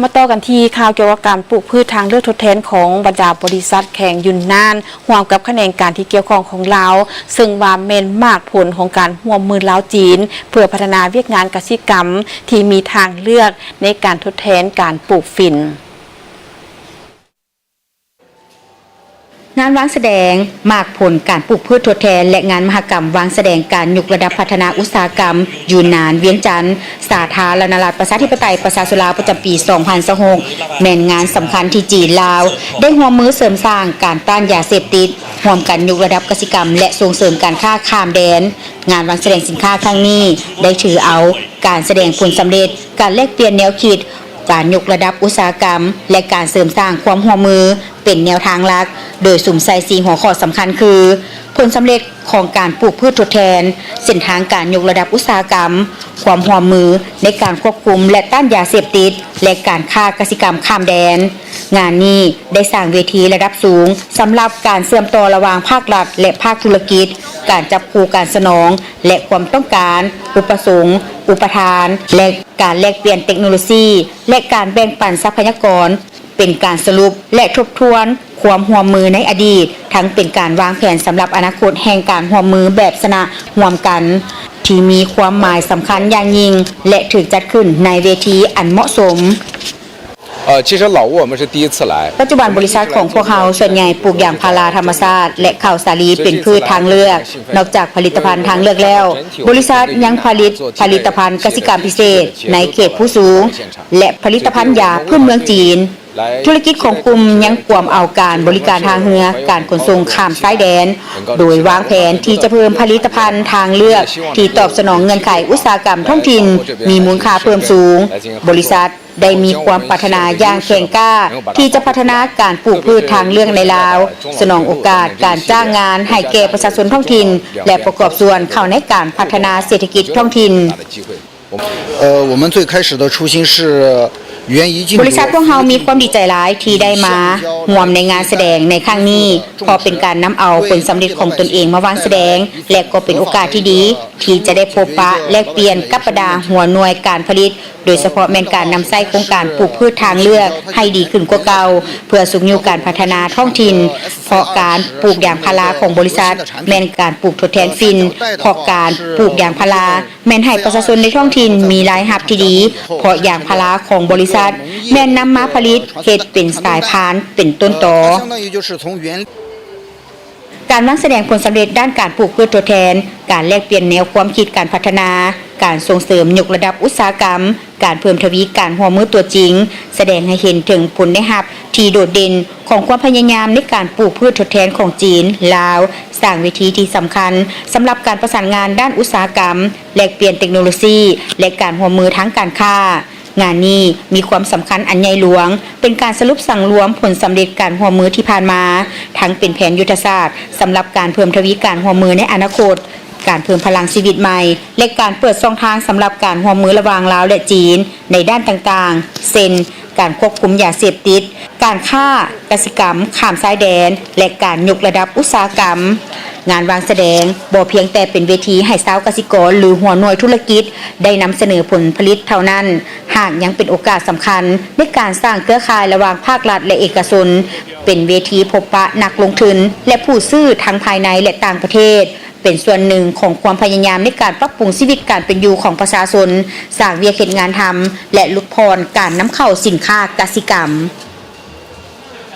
ມາຕໍ່ກັນທີ່ຂ່າວກ່ຽວກັບການປູກພືດທາງເລືອກທົດແທນຂອງບັນດາບໍລິສັດແຂວງຢຸນນານ ຮ່ວມກັບຂະແໜງການທີ່ກ່ຽວຂ້ອງຂອງລາວ, ເຊິ່ງວ່າແມ່ນໝາກຜົນຂອງການຮ່ວມມືລາວ-ຈີນ ເພື່ອພັດທະນາວຽກງານກະສິກຳທີ່ມີທາງເລືອກໃນການທົດແທນການປູກຝິ່ນ. ງານວາງສະແດງໝາກຜົນການປູກພືດທົດແທນ ແລະ ງານມະຫະກຳວາງສະແດງການຍົກລະດັບພັດທະນາອຸດສາຫະກຳ ຢຸນນານ ວຽງຈັນ ສາທາລະນະລັດ ປະຊາທິປະໄຕ ປະຊາຊົນລາວ ປະຈຳປີສອງພັນຊາວຫົກ ແມ່ນງານສຳຄັນທີ່ຈີນ-ລາວ ໄດ້ຮ່ວມມືເສີມສ້າງການຕ້ານຢາເສບຕິດ, ຮ່ວມກັນຍົກລະດັບກະສິກຳ ແລະ ສົ່ງເສີມການຄ້າຂ້າມແດນ. ງານວາງສະແດງສິນຄ້າຄັ້ງນີ້ ໄດ້ຖືເອົາການສະແດງຜົນສຳເລັດ, ການແລກປ່ຽນແນວຄິດ, ການຍົກລະດັບອຸດສາຫະກຳ ແລະ ການເສີມສ້າງຄວາມຮ່ວມມື ເປັນແນວທາງຫຼັກ, ໂດຍສຸມໃສ່ສີ່ຫົວຂໍ້ສຳຄັນຄື ຜົນສຳເລັດຂອງການປູກພືດທົດແທນ, ເສັ້ນທາງການຍົກລະດັບອຸດສາຫະກຳ, ຄວາມຮ່ວມມືໃນການຄວບຄຸມ ແລະ ຕ້ານຢາເສບຕິດ ແລະ ການຄ້າກະສິກຳຂ້າມແດນ. ງານນີ້ໄດ້ສ້າງເວທີລະດັບສູງສຳລັບການເຊື່ອມຕໍ່ລະຫວ່າງພາກລັດ ແລະ ພາກທຸລະກິດ, ການຈັບຄູ່ການສະໜອງ ແລະ ຄວາມຕ້ອງການ, ອຸປະສົງ, ອຸປະທານ ແລະ ການແລກປ່ຽນເຕັກໂນໂລຊີ ແລະ ການແບ່ງປັນຊັບພະຍາກອນ, ເປັນການສະຫຼຸບ ແລະ ທົບທວນຄວາມຮ່ວມມືໃນອະດີດ, ທັງເປັນການວາງແຜນສຳລັບອະນາຄົດແຫ່ງການຮ່ວມມືແບບຊະນະຮ່ວມກັນ ທີ່ມີຄວາມໝາຍສຳຄັນຢ່າງຍິ່ງ ແລະ ຖືກຈັດຂຶ້ນໃນເວທີອັນເໝາະສົມ. 呃，其实老挝我们是第一次来。 ປັດຈຸບັນບໍລິສັດຂອງພວກເຮົາສ່ວນໃຫຍ່ປູກຢາງພາລາທຳມະຊາດ ແລະ ເຂົ້າສາລີເປັນພືດທາງເລືອກ. ນອກຈາກຜະລິດຕະພັນທາງເລືອກແລ້ວ, ບໍລິສັດຍັງຜະລິດຜະລິດຕະພັນກະສິກຳພິເສດໃນເຂດພູສູງ ແລະ ຜະລິດຕະພັນຢາພື້ນເມືອງຈີນ. ທຸລະກິດຂອງກຸ່ມຍັງກວມເອົາການບໍລິການທ່າເຮືອ, ການຂົນສົ່ງຂ້າມຊາຍແດນ, ໂດຍວາງແຜນທີ່ຈະເພີ່ມຜະລິດຕະພັນທາງເລືອກທີ່ຕອບສະໜອງເງື່ອນໄຂອຸດສາຫະກຳທ້ອງຖິ່ນມີມູນຄ່າເພີ່ມສູງ. ບໍລິສັດ ໄດ້ມີຄວາມປາດຖະໜາຢ່າງແຂງກ້າທີ່ຈະພັດທະນາການປູກພືດທາງເລືອກໃນລາວ, ສະໜອງໂອກາດການຈ້າງງານໃຫ້ແກ່ປະຊາຊົນທ້ອງຖິ່ນ ແລະ ປະກອບສ່ວນເຂົ້າໃນການພັດທະນາເສດຖະກິດທ້ອງຖິ່ນ. 呃，我们最开始的初心是源于 ບໍລິສັດພວກເຮົາມີຄວາມດີໃຈຫຼາຍທີ່ໄດ້ມາຮ່ວມໃນງານສະແດງໃນຄັ້ງນີ້, ເພາະເປັນການນຳເອົາຜົນສຳເລັດຂອງຕົນເອງມາວາງສະແດງ ແລະ ກໍເປັນໂອກາດທີ່ດີທີ່ຈະໄດ້ພົບປະແລກປ່ຽນກັບບັນດາຫົວໜ່ວຍການຜະລິດ ໂດຍສະເພາະແມ່ນການນຳໃຊ້ໂຄງການປູກພືດທາງເລືອກໃຫ້ດີຂຶ້ນກວ່າເກົ່າ ເພື່ອຊຸກຍູ້ການພັດທະນາທ້ອງຖິ່ນ, ເພາະການປູກຢາງພາລາຂອງບໍລິສັດແມ່ນການປູກທົດແທນຝິ່ນ, ເພາະການປູກຢາງພາລາແມ່ນໃຫ້ປະຊາຊົນໃນທ້ອງຖິ່ນມີລາຍຮັບທີ່ດີ, ເພາະຢາງພາລາຂອງບໍລິສັດແມ່ນນຳມາຜະລິດເຮັດເປັນສາຍພານເປັນຕົ້ນຕໍ. ການວາງສະແດງຜົນສຳເລັດດ້ານການປູກພືດທົດແທນ, ການແລກປ່ຽນແນວຄວາມຄິດການພັດທະນາ, ການສົ່ງເສີມຍົກລະດັບອຸດສາຫະກຳ, ການເພີ່ມທະວີການຮ່ວມມືຕົວຈິງ, ສະແດງໃຫ້ເຫັນເຖິງຜົນໄດ້ຮັບທີ່ໂດດເດັ່ນຂອງຄວາມພະຍາຍາມໃນການປູກພືດທົດແທນຂອງຈີນ, ລາວ, ສ້າງເວທີທີ່ສຳຄັນສຳລັບການປະສານງານດ້ານອຸດສາຫະກຳ, ແລກປ່ຽນເຕັກໂນໂລຊີ ແລະ ການຮ່ວມມືທາງການຄ້າ. ງານນີ້ມີຄວາມສຳຄັນອັນໃຫຍ່ຫຼວງ, ເປັນການສະຫຼຸບສັງລວມຜົນສຳເລັດການຮ່ວມມືທີ່ຜ່ານມາ, ທັງເປັນແຜນຍຸດທະສາດສຳລັບການເພີ່ມທະວີການຮ່ວມມືໃນອະນາຄົດ, ການເພີ່ມພະລັງຊີວິດໃໝ່ ແລະ ການເປີດຊ່ອງທາງສຳລັບການຮ່ວມມືລະຫວ່າງລາວ ແລະ ຈີນໃນດ້ານຕ່າງໆ ເຊັ່ນ ການຄວບຄຸມຢາເສບຕິດ, ການຄ້າ, ກະສິກຳຂ້າມຊາຍແດນ ແລະ ການຍົກລະດັບອຸດສາຫະກຳ. ງານວາງສະແດງບໍ່ພຽງແຕ່ເປັນເວທີໃຫ້ຊາວກະສິກອນ ຫຼື ຫົວໜ່ວຍທຸລະກິດໄດ້ນຳສະເໜີຜົນຜະລິດເທົ່ານັ້ນ, ຫາກຍັງເປັນໂອກາດສຳຄັນໃນການສ້າງເຄືອຂ່າຍລະຫວ່າງພາກລັດ ແລະ ເອກະຊົນ, ເປັນເວທີພົບປະນັກລົງທຶນ ແລະ ຜູ້ຊື້ທັງພາຍໃນ ແລະ ຕ່າງປະເທດ, ເປັນສ່ວນໜຶ່ງຂອງຄວາມພະຍາຍາມໃນການປັບປຸງຊີວິດການເປັນຢູ່ຂອງປະຊາຊົນ, ສ້າງວຽກເຮັດງານທຳ ແລະ ຫຼຸດຜ່ອນການນຳເຂົ້າສິນຄ້າກະສິກຳ.